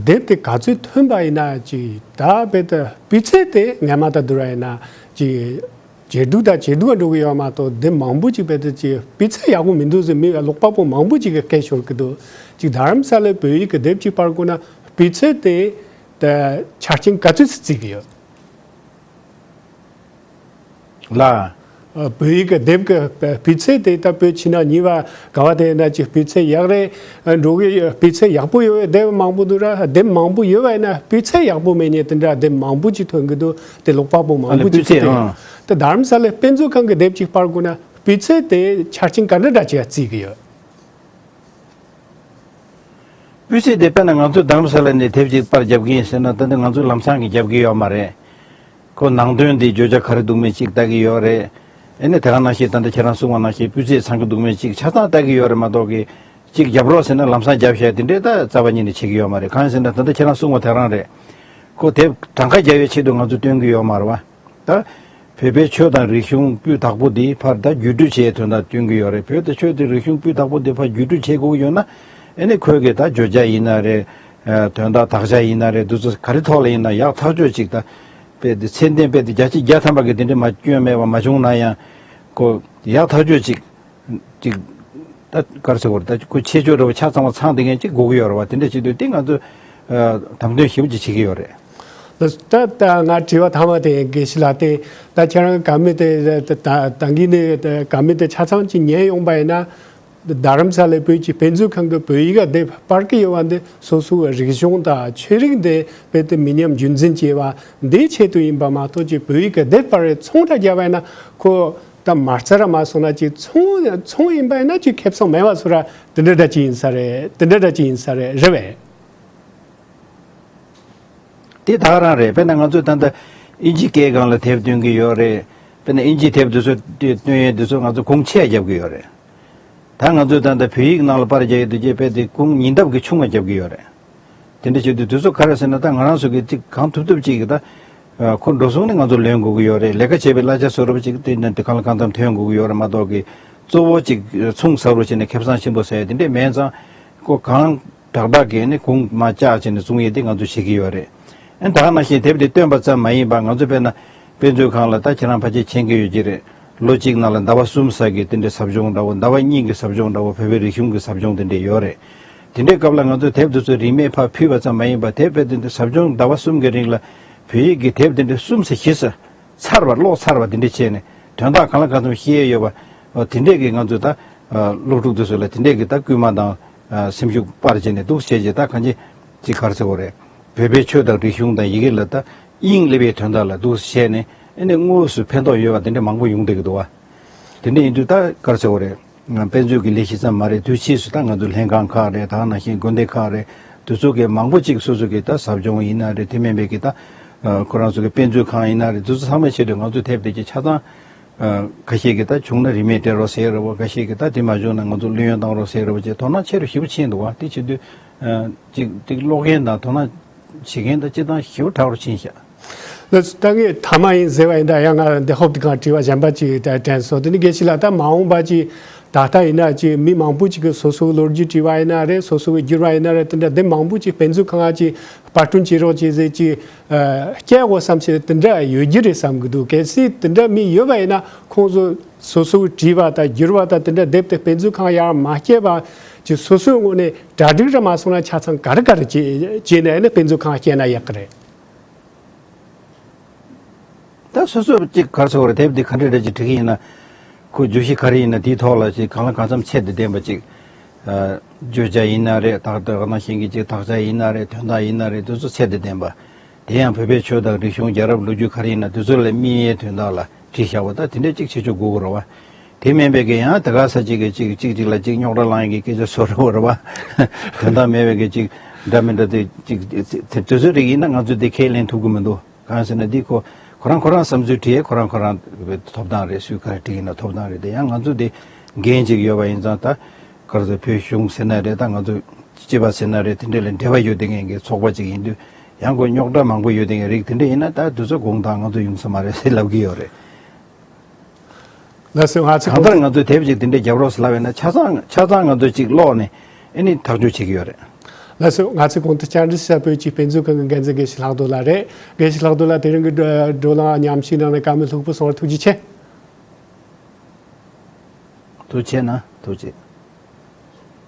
དེབ་དེ་ག་ཚོད་ཐོན་པ་ཡིན་ན་ཅིག་ད་དཔེ་ད་སྤུས་ཚད་དེ་སྔ་མ་དང་བསྡུར་བ་ཡིན་ན་ཅིག་ཇེ་སྡུག་དང་ཇེ་སྡུག་འགྲོ་གི་ཡོད་མ་གཏོགས། དེབ་མང་པོ་ཅིག་དཔེ་ད་ཅིག་སྤུས་ཚད་ཡག་པོ་མི་འདུག་ཟེར་མི་ཀློག་པ་པོ་མང་པོ་ཅིག་གིས་སྐད་ཤོར་གི་འདུག་ཅིག་རྡ་རམ་ས་ལའི་བོད་ཡིག་གི་དེབ་ཅིག་པར་དགོས་ན་སྤུས་ཚད་དེ་ད་ཆ་རྐྱེན་ག་ཚོད་ཅིག་བརྩི་གི་ཡོད། ལ། ཨ། བོད་ཡིག་གི་དེབ་ཀྱི་སྤུས་ཚད་དེ་ད་བོད་ཕྱི་ནང་གཉིས་པ་ག་བ་དེ་ན་ཅིག་སྤུས་ཚད་ཡག་རེ་འགྲོ་གི་ཡོད། སྤུས་ཚད་ཡག་པོ་ཡོད་པའི་དེབ་མང་པོ་འདུག་ར། དེབ་མང་པོ་ཡོད་པ་ཡིན་ན་སྤུས་ཚད་ཡག་པོ་མེད་མཁན་དེ་འདྲ་དེབ་མང་པོ་ཅིག་ཐོན་གི་འདུག་དེ་ཀློག་པ་པོ་མང་པོ་ཅིག་ཐོན་ཡོད། དེ་རྡ་རམ་ས་ལའི་དཔེ་མཛོད་ཁང་གི་དེབ་ཅིག་པར་དགོས་ན་སྤུས་ཚད་དེ་ཆ་རྐྱེན་ག་འདྲ་འདྲ་ཅིག་བརྩི་གི་ཡོད། སྤུས་ཚད་དེ་དཔེར་ན་ང་ཚོ་རྡ་རམ་ས་ལ་ནས་དེབ་ཅིག་པར་རྒྱབ་ཀྱི་ཡིན་ཟེར་ན། ད་ལྟ་ང་ཚོ་ལམ་སང་གི་རྒྱབ་ཀྱི་ཡོད་མ་རེད། ཁོ་ནང་དོན་འདི་བརྗོད་བྱ་ག་རེ་འདུག་མེད་ཅིག་ལྟ་གི་ཡོད་རེད། ཨེ་ནས་དེ་ག་ནང་བཞིན་ད་ལྟ་ཁྱེད་རང་གསུངས་པ་ནང་བཞིན་སྤུས་ཚད་ཚང་གི་འདུག་མེད་ཅིག་ཆ་ཚང་ལྟ་གི་ཡོད་རེད་མ་གཏོགས་ཀྱི། ཅིག་རྒྱབ་རོགས་ཟེར་ན་ལམ་སང་རྒྱབ་བཞག་དེ་འདྲས་ད་རྩ་བ་ཉིད་ནས་བྱེད་ཀྱི་ཡོད་མ་རེད། གང་ཡིན་ཟེར་ན་ད་ལྟ་ཁྱེད་རང་གསུངས་པ་དེ་རང་རེད། ཁོ་དེབ་གྲངས་ཀ་རྒྱག་ཡའི་ཆེད་དུ་ང་ཚོ་སྟོན་གྱི་ཡོད་མ་རེད་བ། ད་བོད་པའི་ཆོས་དང་རིག་གཞུང་སྤུས་དག་པོ་འདི་ཕར་ད་བརྒྱུད་སྤྲོད་བྱེད་དོན་དག་སྟོན་གྱི་ཡོད་རེད། བོད་དང་ཆོས་དང་རིག་གཞུང་སྤུས་དག་པོ་འདི་ཕར་བརྒྱུད་སྤྲོད་བྱེད་དགོས་ཀྱི་ཡོད་ན། ཨེ་ནས་ཁོས་གི་ད་བརྗོད་བྱ་ཡིན་ན་རེད། ཨ། དོན་དག་དག་ཆ་ཡིན་ན་རེད། འདི་ཚོ་ག་རེ་ཐོག་ལ་ཡིན་ན་ཡག་ཐག་ཆོད་ཅིག་ད་དཔེ་འདི་ཚད་ལྡན་དཔེ་འདི་བརྒྱ་ཆ་བརྒྱ་ཐམ་པ་གི་དེ་འདྲ་མ་སྐྱོན་མེད་པ་མ་བྱུང་ན་ཡང་། ཁོ་ཡག་ཐག་ཆོད་ཅིག་ཅིག་ད་ག་རེ་ཟེར་དགོས་རེད། ད་ཁོ་ཆེ་ཆུང་འདྲ་བོ་ཆ་ཚང་བ་ཚང་བསྡད་མཁན་ཅིག་དགོས་ཀྱི་ཡོད་རེད་བ། དེ་འདྲ་བྱེད་དུས་དེ་ང་ཚོས་ཨ་དམ་དོན་ཞེ་པོ་ཅིག་བྱེད་ཀྱི་ཡོད་རེད། ད་ད་ང་དྲི་བ་མཐའ་མ་དེ་དགེ་བཤེས་ལགས། དེ་ད་ཁྱེད་རང་གི་བཀའ་མོལ་དེ་ད་ད་གིན་ནས་བཀའ་མོལ་དེ་ཆ་ཚང་ཅིག་ཉན་ཡོང་པ་ཡིན་ན། རྡ་རམ་ས་ལའི་བོད་ཀྱི་དཔེ་མཛོད་ཁང་གི་བོད་ཡིག་དེབ་པར་གྱི་ཡོད་པ་འདི་སོ་སོའི་རིག་གཞུང་དང་ཆོས་རིག་འདི་དཔེ་དེ་མི་ཉམས་རྒྱུན་འཛིན་བྱེད་པ་འདིའི་ཆེད་དུ་ཡིན་པ་མ་གཏོགས། ཀྱི་བོད་ཡིག་གི་དེབ་པར་ཚོང་ར་བརྒྱབ་པ་ཡིན་ན་ཁོ། ད་མ་རྩ་ར་མ་སོང་ན་ཅིག་ཚོང་ཚོང་ཡིན་པ་ཡིན་ན་ཅིག་ཁེ་བཟང་མེད་པ་བཟོ་ར་དེ་འདྲ་འདྲ་ཅིག་ཡིན་ས་རེད། དེ་འདྲ་འདྲ་ཅིག་ཡིན་ས་རེད། རེད་པས། དེ་ད་ག་རང་རེད། དཔེར་ན་ང་ཚོས་ད་ལྟ་ཨིན་ཇི་སྐད་སྒང་ལ་དེབ་སྟོན་གྱི་ཡོད་རེད། དཔེར་ན་ཨིན་ཇི་དེབ་དེ་ཚོ་སྟོན་ཡས་དེ་ཚོ་ང་ཚོ་གོང་ཆེ་རྒྱབ་ཀྱི་ཡོད་རེད། ད་ང་ཚོས་ད་ལྟ་བོད་ཡིག་ནང་ལ་པར་རྒྱག་ཡས་དེ་ཅིག་དཔེ་དེ་གོང་ཉིས་ལྡབ་ཀྱི་ཆུང་བ་རྒྱབ་ཀྱི་ཡོད་རེད། དེ་འདྲ་བྱེད་དུས་དུས་ཚོད་ག་རེ་ཟེར་ན། ད་ང་རང་ཚོ་གི་ཅིག་གང་ཐུབ་ཐུབ་ཅིག་གི་ད་ཁོ་འགྲོ་སོང་ནི་ང་ཚོ་ལེན་དགོས་ཀྱི་ཡོད་རེད། ལས་ཀ་བྱེད་པའི་གླ་ཆ་བཟོ་འདྲ་བོ་ཅིག་དེ་འདྲ་དེ་གང་ལ་གང་འཚམ་ཐོན་དགོས་ཀྱི་ཡོད་རེད་མ་གཏོགས་ཀྱི། གཙོ་བོ་ཅིག་ཚོང་ཟ་རུ་བྱས་ནས་ཁེ་བཟང་ཆེན་པོ་ཟ་ཡ་དེ་འདྲས་མེད་ཙང་། ཁོ་གང་དྲག་དྲག་གིས་ནི་གོང་མ་བཅག་བྱས་ནས་བཙོང་ཡས་དེ་ང་ཚོ་བྱེད་ཀྱི་ཡོད་རེད། ཨ་ནི་ད་ག་ནང་བཞིན་དེབ་དེ་བཏོན་པ་ཙམ་མ་ཡིན་པ། ང་ཚོ་དཔེར་ན་དཔེ་མཛོད་ཁང་ལ་ད་ཁྱེད་རང་ཕལ་ཆེར་མཁྱེན་གྱི་ཡོད་ཀྱི་རེད། ལོ་གཅིག་ནང་ལ་ཟླ་བ་གསུམ་ཙམ་གྱི་དེ་འདྲའི་ཟབ་སྦྱོང་འདྲ་བོ། ཟླ་བ་གཉིས་ཀྱི་ཟབ་སྦྱོང་འདྲ་བོ། བོད་པའི་རིག་གཞུང་གི་ཟབ་སྦྱོང་དེ་འདྲ་ཡོད་རེད། དེ་འདྲའི་སྐབས་ལ་ང་ཚོས་དེབ་དེ་ཚོ་རིན་མེད་ཕར་ཕུལ་བ་ཙམ་མ་ཡིན་པ། དེབ་དཔེ་དེ་འདྲའི་ཟབ་སྦྱོང་ཟླ་བ་གསུམ་གྱི་རིང་ལ་བོད་ཡིག་གི་དེབ་དེ་འདྲའི་གསུམ་ཙམ་བཞི་ཙམ་ཚར་བ་ཀློག་ཚར་བ་དེ་འདྲ་བྱས་ནས། དོན་དག་གང་ལ་གང་འཚམ་ཤེས་ཡས་ཡོད་པ། འོ་དེ་འདྲས་ཀྱི་ང་ཚོས་ད་ཨ་སློབ་ཕྲུག་དེ་ཚོ་ལ་དེ་འདྲས་ཀྱི་ད་སྐུལ་མ་དང་ཨ་སེམས་ཤུགས་སྤར་བྱས་ནས་འདུག་སེ་བྱས་རྗེས། ད་གང་ཅི་ཅིག་ག་རེ་ཟེར་དགོས་རེད། བོད་པའི་ཆོས་དང་རིག་གཞུང་དང་ཡི་གེ་ལ་ད་དབྱིངས་སླེབས་པའི་དོན་དག་ལ་འདུག་སེ་བྱས་ནས། ཨ་ནི་དངོས་སུ་ཕན་ཐོགས་ཡོད་པ་དེ་འདྲས་མང་པོ་ཡོང་བསྡད་ཀྱི་འདུག་བ། དེ་འདྲས་ཡིན་དུས་ད་ག་རེ་ཟེར་དགོས་རེད། དཔེ་མཛོད་ཀྱི་ལས་གཞི་ཙམ་མ་རེད། དུས་ཕྱིས་སུ་ད་ང་ཚོ་ལྷན་ཁང་ཁག་རེད། ད་ག་ནང་བཞིན་དགོན་སྡེ་ཁག་རེད། དེ་ཚོ་གིས་མང་པོ་ཅིག་སོ་སོ་གི་ད་ཟབ་སྦྱོང་ཡིན་ན་རེད། དེ་མིན་པའི་གི་ད་ཨ་ཁོ་རང་ཚོ་གི་དཔེ་མཛོད་ཁང་ཡིན་ན་རེད། དེ་ཚོ་ཚང་མའི་ཆེད་དུ་ང་ཚོས་དེབ་དེ་གི་ཆ་ཚང་ཨ་ཁ་ཤས་ཀྱིས་ད་བྱུང་ན་རིན་མེད་སྤྲད་རོགས་ཟེར་རེད་བ། ཁ་ཤས་ཀྱིས་ད་དེ་མ་བྱུང་ན་ང་ཚོ་བླུ་ཡོན་བཏང་རོགས་ཟེར་རེད་བ་བྱས། དོ་སྣང་ཆེ་རུ་ཞེ་པོ་ཕྱིན་འདུག་བ། དེ་བྱེད་དུས་ཨ་ཅིག་ཅིག་ཀློག་མཁན་དང་དོ་སྣང་བྱེད་མཁན་དང་སྤྱིར་བཏང་ཞེ་པོ་དྲག་རུ་ཕྱིན་ཤག་ལགས་སོ། ད་ངས་ཐ་མ་ཡིན་ཟེར་བ་ཡིན། ད་ཡང་ང་འདི་ཧོབ་ཏེ་གང་དྲི་བ་གཞན་པ་ཅིག་ད་དྲན་སོང་། དེ་ནི་དགེ་བཤེས་ལགས། ད་མ་འོངས་པ་ཅིག་ད་ལྟ་ཡིན་ན་ཅིག་མི་མང་པོ་ཅིག་གིས་སོ་སོའི་ལོ་རྒྱུས་བྲིས་པ་ཡིན་ན་རེད། སོ་སོའི་བསྒྱུར་བ་ཡིན་ན་རེད། དེ་འདྲ་དེབ་མང་པོ་ཅིག་དཔེ་མཛོད་ཁང་ང་ཅིག་པར་སྐྲུན་བྱེད་རོགས་བྱེད་ཟེར་ཅིག་ཨ་བསྐྱལ་དགོས་བསམ་བྱས་དེ་འདྲ་ཡོད་རྒྱུ་རེད་བསམ་གི་འདུག་གལ་སྲིད་དེ་འདྲ་མི་ཡོད་པ་ཡིན་ན། ཁོང་ཚོ་སོ་སོའི་བྲིས་པ་དང་བསྒྱུར་བ་དང་དེ་འདྲ་དེབ་དེ་དཔེ་མཛོད་ཁང་ཡར་མ་བསྐྱལ་བ་ཅིག་སོ་སོའི་ངོས་ནས་གྲ་སྒྲིག་ར་མ་སོང་ན་ཆ་ཚང་ག་རེ་ག་རེ་བྱས་བྱས་ནས་ནི་དཔེ་མཛོད་ཁང་བསྐྱལ་ན་ཡག་གི་རེད། ད་སོ་སོ་ཅིག་ག་རེ་ཟེར་དགོས་རེད། དེབ་འདི་ག་འདྲ་འདྲ་ཅིག་བྲི་གི་ཡིན་ན། ཁོ་བརྗོད་གཞི་ག་རེ་ཡིན་ན་དེའི་ཐོག་ལ་ཅིག་གང་ལ་གང་འཚམ་ཚད་དང་ལྡན་པ་ཅིག་ཨ་བརྗོད་བྱ་ཡིན་ན་རེད། ད་ལྟ་ག་ནང་བཞིན་གྱི་ཅིག་དག་ཆ་ཡིན་ན་རེད། དོན་དག་ཡིན་ན་རེད། དེ་ཚོ་ཚད་དང་ལྡན་པ། དེ་ཡང་བོད་པའི་ཆོས་དང་རིག་གཞུང་། རྒྱལ་རབས་ལོ་རྒྱུས་ག་རེ་ཡིན་ན་དེ་ཚོ་ལ་དམིགས་ཡས་དོན་དག་ལ་བྲིས་བཞག་པ། ད་དེ་འདྲ་ཅིག་བྱེད་ཆོག་དགོས་ཀྱི་རེད་བ། དེ་མིན་པའི་གི་ཡང་དེ་ག་ས་ཅིག་གི་ཅིག་ཅིག་ཅིག་ལ་ཅིག་རྙོག་དྲ་ལངས་ཡས་ཀྱི་སྐད་ཆ་བཟོ་འདྲ་བོ་རེད་བ། དོན་དག་མེད་པའི་གི་ཅིག་འདྲ་མི་འདྲ་དེ་ཅིག་དེ་དེ་ཚོའི་རིགས་ཡིན་ན་ང་ཚོས་དེ་ཁས་ལེན་ཐུབ་ཀྱི་མི་འདུག་གང་ཟེར་ན་འདི་ཁོ་ཁོ་རང་ཁོ་རང་བསམ་ཚུལ་བྲིས། ཁོ་རང་ཁོ་རང་ཐོབ་ཐང་རེད། སུས་ག་རེ་བྲིས་ཡིན་ན་ཐོབ་ཐང་རེད། དེ་ཡང་ང་ཚོ་དེ་འགན་ཅིག་ཡོད་པ་ཡིན་ཙང་། ད་ག་རེ་ཟེར། བོད་གཞུང་ཟེར་ན་རེད། ད་ང་ཚོ་སྤྱི་པ་ཟེར་ན་རེད། དེ་འདྲ་ལ་འབྲེལ་བ་ཡོད་བསྡད་མཁན་གྱི་ཚོགས་པ་ཅིག་ཡིན་དུས། ཡང་ཁོ་རྙོག་དྲ་མང་པོ་ཡོད་དེ་རིགས་དེ་འདྲ་ཡིན་ན། ད་དུས་ཚོད་དགོངས་དག་ང་ཚོ་ཡོང་ས་མ་རེད་ཟེར་ལབ་ཀྱི་ཡོད་རེད། ལགས་སོ། ང་ཚོ་གང་ལྟར་ང་ཚོས་དེབ་ཅིག་དེ་འདྲ་རྒྱབ་རོགས་ཟེར་ལབ་ཡོད་ན། ཆ་ཚང་ཆ་ཚང་ང་ཚོས་ཅིག་ཀློག་ནས་ཨ་ནི་ཐག་གཅོད་བྱེད་ཀྱི་ཡོད་རེད། ལགས་སོ། ང་ཚོས་གོང་དུ་བཅར་འདྲི་ཞུ་བ་བོད་ཀྱི་དཔེ་མཛོད་ཁང་གི་འགན་འཛིན་དགེ་བཤེས་ལྷག་རྡོར་ལགས་རེད། དགེ་བཤེས་ལྷག་རྡོར་ལགས། དེ་རིང་གི་བགྲོ་བགྲོ་གླེང་ཉམས་ཞིབ་གནང་ནས་བཀའ་མོལ་ལྷུག་པོ་གསུངས་པར་ཐུགས་རྗེ་ཆེ། ཐུགས་རྗེ་གནང་། ཐུགས་རྗེ།